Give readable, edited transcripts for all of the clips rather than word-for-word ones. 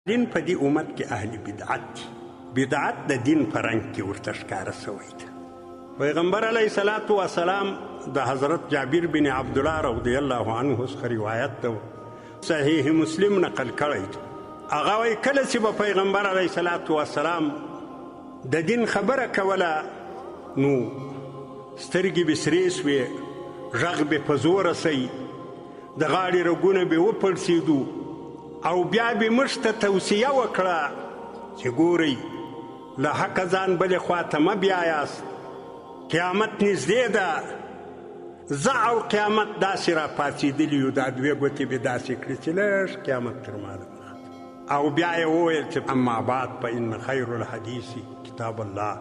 دین په دې امت کې اهل بدعت دي. بدعت د دین په رنګ کې ورته ښکاره سوی دی. پیغمبر علیه الصلاة والسلام د حضرت جابر بن عبدالله رضی الله عنه څخه روایت ده، صحیح مسلم نقل کړی دی. هغه وایي کله چې به پیغمبر علیه الصلاة والسلام د دین خبره کوله نو سترګې به سرې سوې، غږ به په زوره سئ، د غاړې رګونه به وپړسېدو، او بیا به موږ ته توصیه وکړه چې ګورئ له حقه ځان بلې خواته مه بیایاست، قیامت نږدې ده. زه او قیامت داسې راپاڅېدلي یو، دا دوې ګوتې به داسې کړې چې لږ قیامت تر ما له مخه. او بیا یې وویل چې اما بعد فإن خیر الحدیث کتاب الله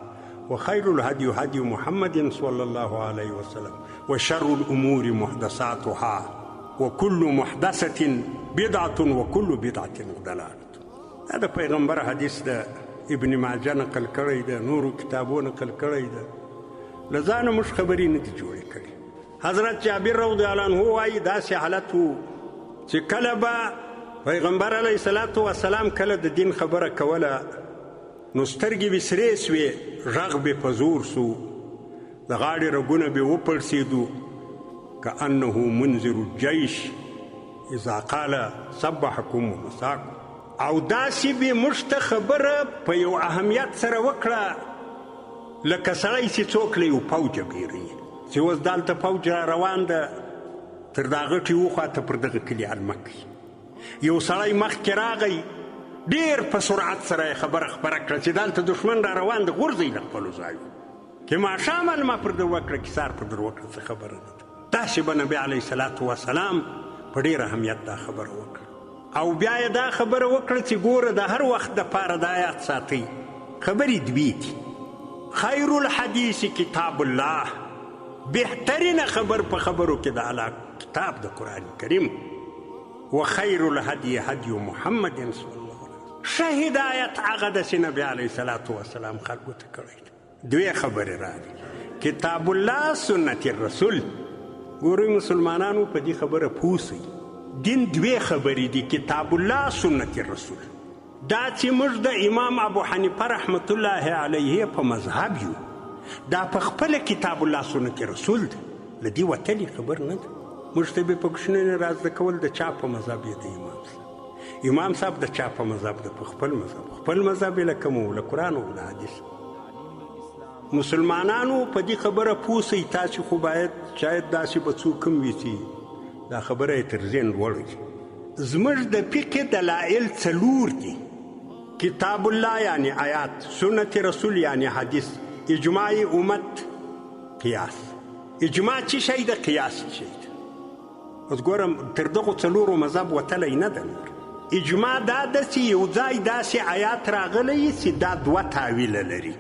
وخیر الهدی هدی محمد صلی الله علیه وسلم وشر الامور محدثاتها وكل محدثة بدعة وكل بدعة ضلالة. دا د پیغمبر حدیث ده، ابن ماجه نقل کړی ده، نورو کتابو نقل کړی ده. له ځانه موږ خبرې نه دي جوړې کړې. حضرت جابر رضی الله عنه وایي داسې حالت و چې کله به پیغمبر علیه الصلاة والسلام کله د دین خبره کوله نو سترګې به سرې سوې، غږ به په زور سو، د غاړې رګونه به وپړسېدو، كأنه منذر الجيش اذا قال صبحكم ومساكم. او داسې به موږ ته خبره په یو اهمیت سره وکړه لکه سړی چې څوک له یو پوجه بیروي، چې اوس دلته پوج را روان ده تر دا غټې وخواته پر دغه کلي علمه کوي. یو سړی مخکې راغی، ډېر په سرعت سره یې خبره خپره کړه چې دلته دښمن را روان ده، غورځئ له خپلو ځایو. چې ماښام علمه پر در وکړه، کې سهار پر در وکړه، څه خبره نه ده. داسې به نبي علیه الصلاة والسلام په ډېر اهمیت دا خبره وکړه. او بیا یې دا خبره وکړه چې ګوره د هر وخت دپاره دا یاد ساتئ، خبرې دوې دي، خیر الحدیث کتاب الله، بهترینه خبر په خبرو کې د الله کتاب د قرآن کریم، وخیر الهدی هدی محمد صلی الله علیه وسلم. ښه هدایت هغه ده چې نبي علیه الصلاة والسلام خلکو ته کړی دی. دوې خبرې راغلې، کتاب الله، سنت الرسول. ګورئ مسلمانانو په دې خبره پوه سئ، دین دوې خبرې دي، کتاب الله، سنت الرسول. دا چې موږ د امام ابو حنیفه رحمت الله علیه په مذهب یو، دا په خپله کتاب الله سنت رسول ده، له دې وتلې خبر نه ده. موږ ته به په کوچنیو را زده کول د چا په مذهب یې؟ د امام صاحب. امام صاحب د چا په مذهب ده؟ په خپل مذهب. خپل مذهب یې له کوم و؟ له قرآن او له حدیث. مسلمانانو په دې خبره پوه سئ، تاسې خو باید شاید داسې به څوک هم وي چې دا خبره یې تر ذهن لوړه وي. زموږ د فقې دلایل څلور دي، کتاب الله یعنی آیات، سنت رسول یعنی حدیث، اجماع امت، قیاس. اجماع څه شی ده؟ قیاس څه شی ده؟ اوس ګورم تر دغو څلورو مذهب وتلی نه ده. نور اجماع دا ده چې یو ځای داسې آیات راغلی چې دا دوه تاویله لري،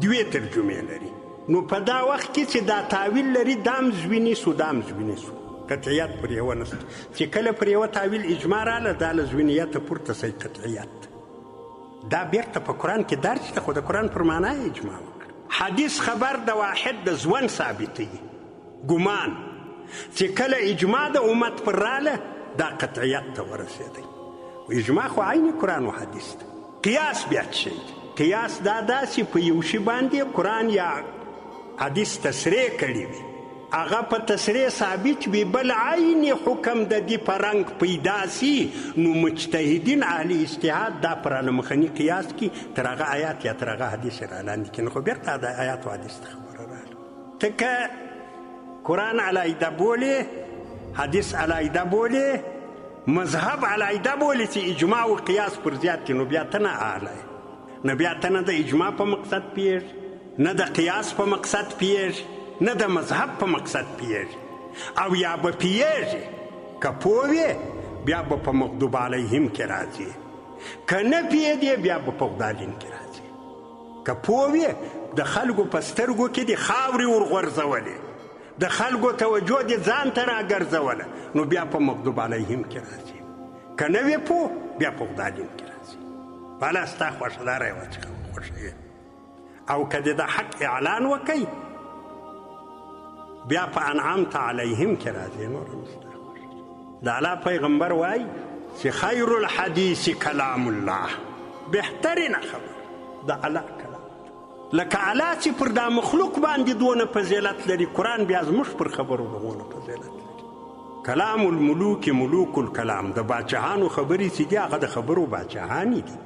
دوې ترجمې لري، نو په دا وخت کې چې دا تاویل لري دام ځویني سو، دام ځویني سو، قطعیت پر یوه نشته. چې کله پر یوه تاویل اجماع راله، دا له ځوینیته پورته سي قطعیت. دا بیرته په قرآن کې درج ده، خو د قرآن پر معنا یې اجماع وکړه. حدیث خبر د واحد د ځوان ثابتوي، ګمان چې کله اجماع د امت پر راله دا قطعیت ته ورسېدی. اجماع خو عین قرآن و حدیث ده. قیاس بیا څه شی دی؟ قیاس دا داسې په یو شي باندې قرآن یا حدیث تصریح کړې وي، هغه په تصریح ثابت وي، بل عین حکم د دې په رنګ پیدا سي، نو مجتهدین اهل اجتهاد دا پر علمخني قیاس کې تر هغه آیات یا تر هغه حدیث را لاندې کړي. نو خو بېرته د آیات و حدیث ته خبره راغله. ته که قرآن علیحده بولې، حدیث علیحده بولې، مذهب علیحده بولې چې اجماع و قیاس پر زیات کړي، نو بیا ته نه اهله یې، نو بیا ته نه د اجماع په مقصد پوهېږې، نه د قیاس په مقصد پوهېږې، نه د مذهب په مقصد پوهېږې. او یا به پوهېږې، که پوه وې بیا به په مغضوب علیهم کې راځې، که نه پوهېدې بیا به په غدالین کې راځې. که پوه وې د خلکو په سترګو کې دې خاورې ورغورځولې، د خلکو توجه دې ځان ته راګرځوله، نو بیا په مغضوب علیهم کې راځې. که نه وې پوه بیا په غدالین کې راځې. بالا ستا خوښه داره یوه چې خوښه یې. او که دې د حق اعلان وکئ بیا په انعمت علیهم کې راځې، نور هم ستا خوښه. د الله پیغمبر وایي چې خیر الحدیث کلام الله، بهترینه خبره د الله کلام. لکه الله چې پر دا مخلوق باندې دونه فضیلت لري، قرآن بیا زموږ پر خبرو دغونه فضیلت لري. کلام الملوک ملوک الکلام، د باچهانو خبرې چې دي هغه د خبرو باچهانې دي.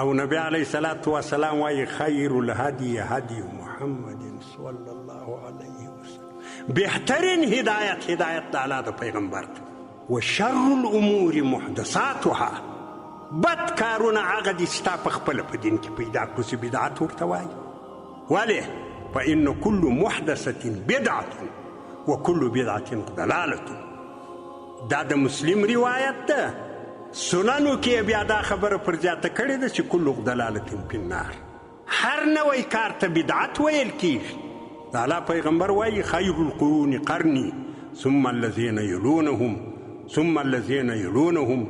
او نبی علیه الصلاة والسلام وایي خیر الهدی هدی محمد صلی الله علیه وسلم، بهترین هدایت هدایت د الله د پیغمبر دی. وشر الامور محدثاتها، بد کارونه هغه دي چې تا په خپله په دین کې پیدا کړو چې بدعت ورته وایي. ولې؟ فإن كل محدثة بدعة وكل بدعة ضلالة. دا د مسلم روایت ده. سننو کې بیا دا خبره پر زیاته کړې ده چې کل ضلالة فی النار، هر نوی کار ته بدعت ویل کیږي. د الله پیغمبر وایي خیر القرون قرني ثم الذین یلونهم ثم الذین یلونهم.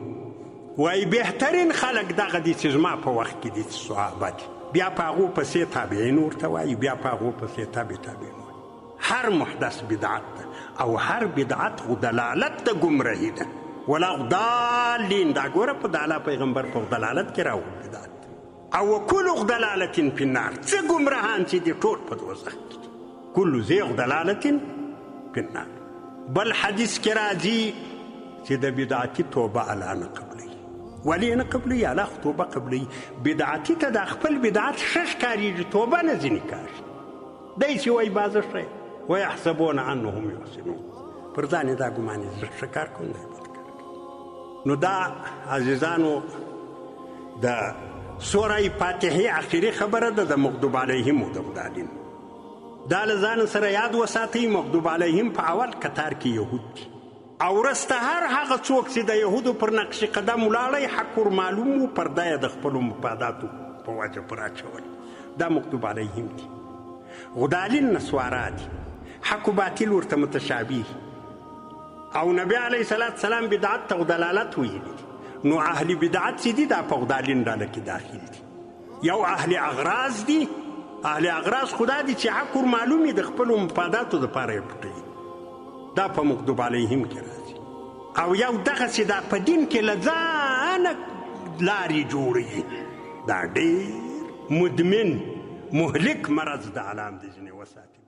وایي بهترین خلک دغه دي چې زما په وخت کې دي چې صحابه دي، بیا په هغو پسې تابعین ورته وایي، بیا په هغو پسې تابع تابعین وایي. هر محدث بدعت ده او هر بدعت خو دلالت ده، ګمراهي ده. ولا ضالین، دا ګوره په د الله پیغمبر په دلالت کې راوړل بدعت. او کل ضلالة فی النار، څه ګمراهان چې دي ټول په دوزخ کې دي، کل ذی ضلالة فی النار. بل حدیث کې راځي چې د بدعتي توبه الله نه قبلوي. ولې نه قبلوي؟ الله خو توبه قبلوي. بدعتي ته د خپل بدعت ښه ښکارېږي، توبه نه ځینې کاږي. دی چې وایي بازه ښه ویحسبون انهم یحسنون، پر ځان یې دا ګمان دی زه ښه کار کوم، دی بد کار کوي. نو دا عزیزانو د سوره فاتحې اخري خبره ده د مغضوب علیهم او د ضالین. دا له ځانه سره یاد وساتئ، مغضوب علیهم په اول کتار کې یهود دي، او وروسته هر هغه څوک چې د یهودو پر نقش قدم ولاړی حق ور معلوم و، پرده یې د خپلو مفاداتو په وجه پر اچول، دا مغضوب علیهم دي. غدالین نسوارا دي، حق و باطل ورته متشابه. او نبی علیه الصلاة والسلام بدعت ته دلالت ویلي دي. نو اهل بدعت چې دي دا په غدالین ډله کې داخل دي. یو اهل اغراض دي، اهل اغراض خدا دي چې حق ور معلوم د خپلو مفاداتو دپاره یې پټوي، دا په مغضوب علیهم کې راځي. او یو دغسې دا په دین کې له ځانه لارې جوړوي، دا ډېر مدمن مهلک مرض د علام دې ځینې وساتي.